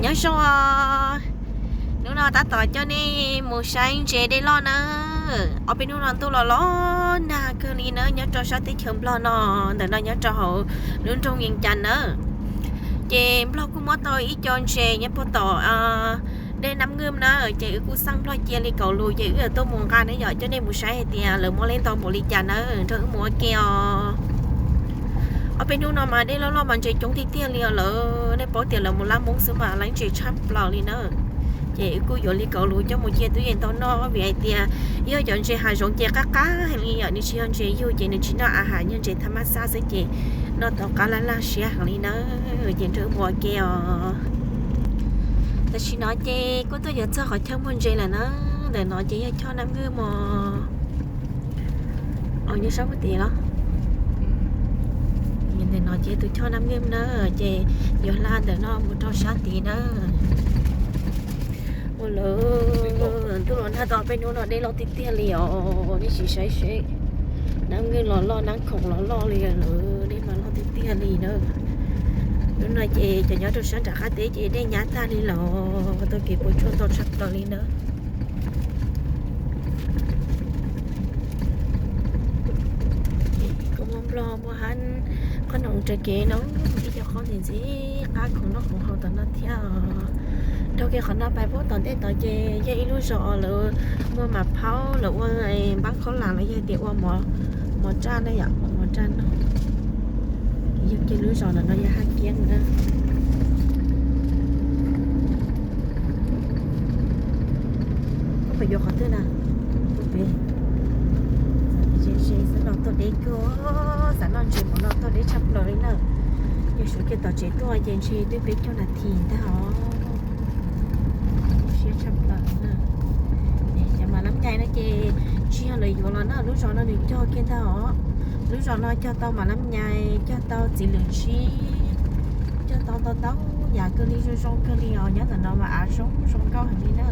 Nyob zoo, hnub no tab tom coj nej mus saib ntses dej loj na. Ob peb hnub no ntuj los los nag kawg li na, nyob rau sab teb chaws Nplog no, ntawm no nyob rau hauv lub nroog Yees Cas na. Ces Nplog kuj muab tau ib co ntses nyob puag tom dej Nab Nwj na, ces wb kuj xaj Nplog cia li kaum lus ces wb yuav tuaj mus nqa ne yom, coj nej mus saib hais tias lawv muab laib ntau npaum li cas na, nrog wb mus ua ke os. Ob peb hnub no mas dej loj loj mas ntses coob tiag tiag li os lawm, nej paub tias lawv mus lab Hmoob xwb mas laib ntses tshaj plaws li na. Ces wb kuj yuav li kaum lus coj mus cia tub yees tau noj vim hais tias yog cov ntses hav zoov ces qab qab heev li yom, nws tsis yog ntses yug ces nws tsis noj a has, yog ntses thaj mab xab xwb ces noj tau qab laj laj siab heev li na. Ces nrog wb mus ua ke os. Tam sim no ces kuj tuaj yuav txog qhov chaw muag ntses lawm na. Ntawm no ces yog choj Nab Nwj mog. Nyob sab puag tid los? Ntawm no ces tus choj Nab Nwj na, ces yuav hla ntawm no mus rau sab tid na. Ua lawm, ntuj los nag tau peb hnub no dej loj tiag tiag li os, nej sim saib seb. Nab Nwj los loj, Nab Khoom los loj li lawm, dej mas loj tiag tiag li na. Hnub no ces cov nyob rau sab nram qab teb ces dej nyab tag li los tau kev puas tsuaj ntau tshaj plaws li na. Kuj muaj Nplog muaj hab qhob noom raws kev no, ib co qhob ntxim ntxim qab khoom noj khoom haus tom no thiab os. Dhau kiag qhov no pais puag tom ntej tod ces yog ib lub zos lawv muag mas phaub, lawv ua npab khaub lam los yog tias ua mov raj na yom, ua mov raj noj. Yog kiag lub zos ntawm no yog Haj Kiab na. Koj pais yuav qhov twg na? Tuaj pem. Ze ze xwb los tuaj deb kawg, xav noj ntses mas no tuaj deb tshaj plaws li na. Yog suav kiag tom tsev tuaj ces ntshe twb peb caug nas this ntag os. Siab tshaj plaws na. Cov mas lab nyais no ces tsis yog lawv yuav los na, lub zos no nws cog kiag ntag os. Lub zos no cog tau mas lab nyais, cog tau txiv lwm tsib, cog tau ntau ntau yam kawg li, zoo zoo kawg li os. Nyob ntawm no mas av zoo zoo nkauj heev li na.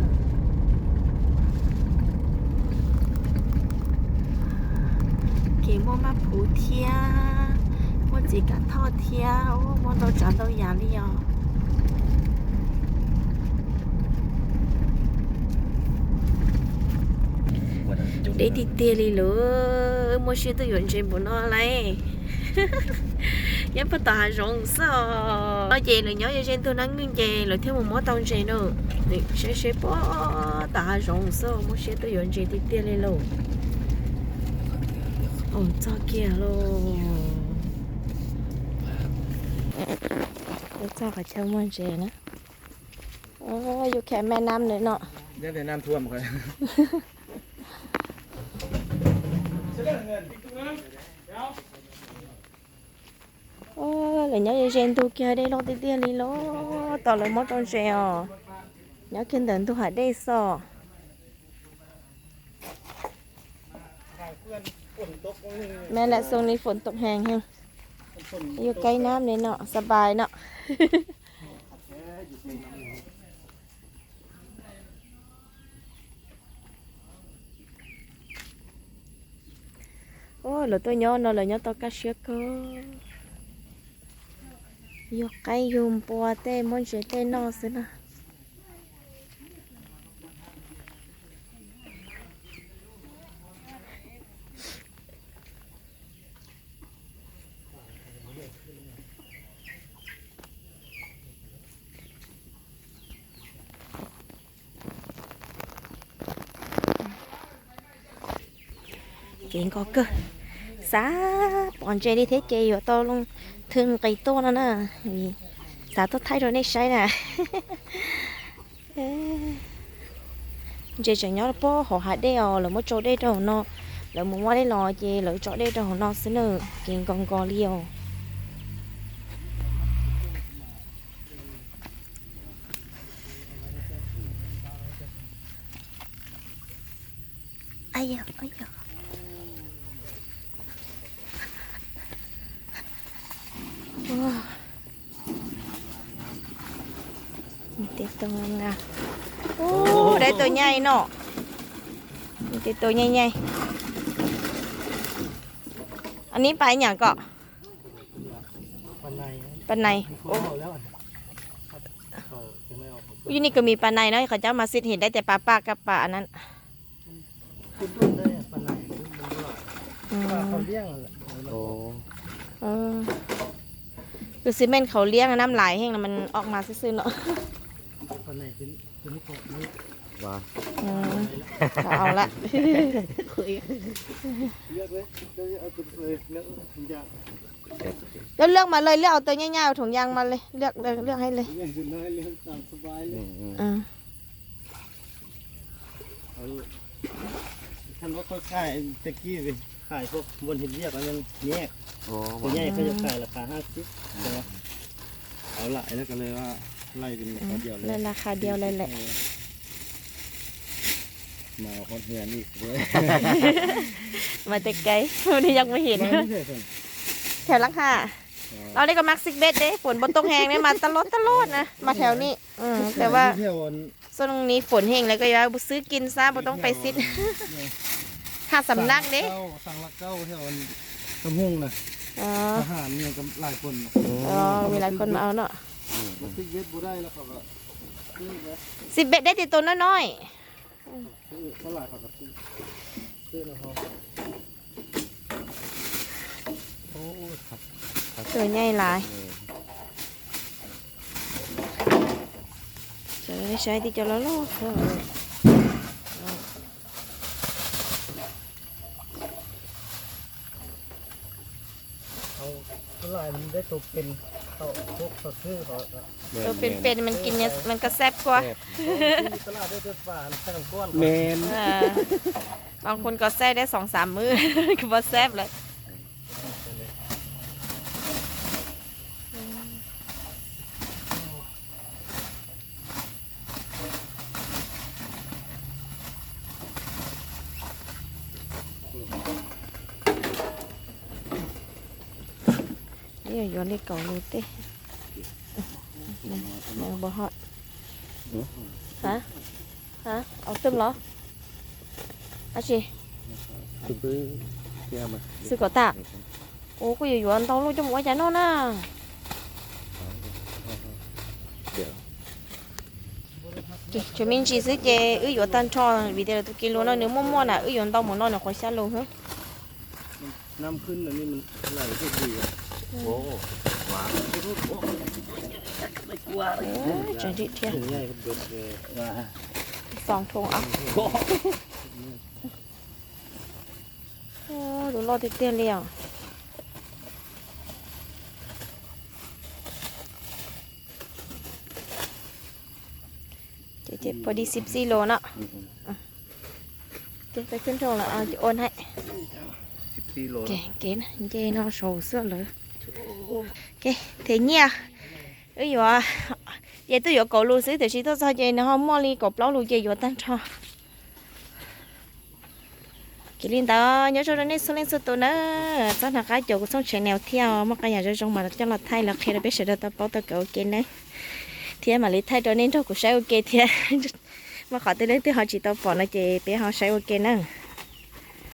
Kev muaj maj phuv thiab, muaj txiv kam thoj thiab, muaj ntau tsav ntau yam li os. Deb tiag tiag li lawm, muaj siab tuaj yuav ntses npaum no lauj. Nyob puag tom hav zoov xwb os. Ces lawv nyob ze ze ntug Nab Nwj ces lawv thiaj mus muab tau ntses na. Seb seb puag tom hav zoov xwb, muaj siab tuaj yuav ntses tiag tiag li lauj. Txog kiag lauj. Txog qhov chaw muag ntses na. Ua, yus khe me nam lawm no. Lawv nyob ze ze ntug kiag, dej loj tiag tiag li lauj, tos lawv muab rau ntses os. Nyob kiag ntawm ntug hav dej xwb. Mas lam xoo li foom toom heev heev. Yuav kaib nab li no, xab pais no. Lawv tuaj nyob no lawv nyob tau kaj siab kawg. Yug qaib yug npua tej, muab ntses tej noj xwb na. Kev nkos kawg, xav pom ntses li thiab ces yuav tau loo thw nqis tuaj no na, xav tuaj thaij rau nej saib na. Ntses tseem nyob puag hauv hav dej os, lawv muab tso dej rau hauv no, lawv mus muab dej los ces lawv tso dej rau hauv no xwb na, kev nkos nkos li os. Ua, dai tus nyai no, dai tus nyai nyai. Anib pais nyam kom pa nais. Yus ni kws mis pas nais no qhov cov mas xij him dai tias pas paj kab pas nan. Kws xi men khauv liab nam lais heej mas ok mas xwb xwb no. Lwj lwj mas lawm, lwj au tau nyaj nyaj thoom yas mas lwj lwj heev le. Lawv las qha diau lawm lawm. Mas tes kais mus ni yog mus him. Thev lab ha. Los dej koj mas xij bej dej, foom npau toj heev ne mas tas loj tas loj na mas thev ni. Tes ua xub ni foom heev lawm koj yuav xwb kis xab npau toj pais xij. Ha xam nab dej. Vim lais phoo mas no. Xij bej dej tis tus no no. Tus nyai lais. Saib tis cov loj loj. Tus pes pes mas kis mas koj xab kua. Bang khun koj xab dej xoom xav mwb koj puas xab lawm. Yuav li kaum lus tej. Nws npau hoj. Ha? Ha? Au tub los? Ab tsi? Xwb kom tag. Ua kuj yuav yuav ntau lub coj mus ua cas noj na. Tsuas me ntsis xwb ces wb yuav tag nrho vim tias lawv tus kis lus no nws muaj muaj na, wb yuav ntau mus no nws qhuav xya lus xwb. Tseem dim thiab. Xoom thoo os. Lus loj tiag tiag li os. Ces pua di xib xib los no. Ces peb khwb nroog los ua hais. Kev nce no saud xwb lawm. Them nyiaj, wb yuav, ces twb yuav kaum lus xwb tiam sis tuaj txog ces nws ho muaj li kaum plaub lus ces yuav tag nrho. Ces li ntawd nyob zoo rau nej txhua leej txhua tus na, txhob nco qab caum kuv txhooj channel thiab, muaj qee yam zoo zoo mas coj los thaij los qhia rau peb sawv daws tau paub tau kawm ua ke nawb. Thiab mam li thaij rau nej nrog kuv saib ua ke thiab. Muaj qhov twg leej twg ho tsis tau pom no ces peb ho saib ua ke na.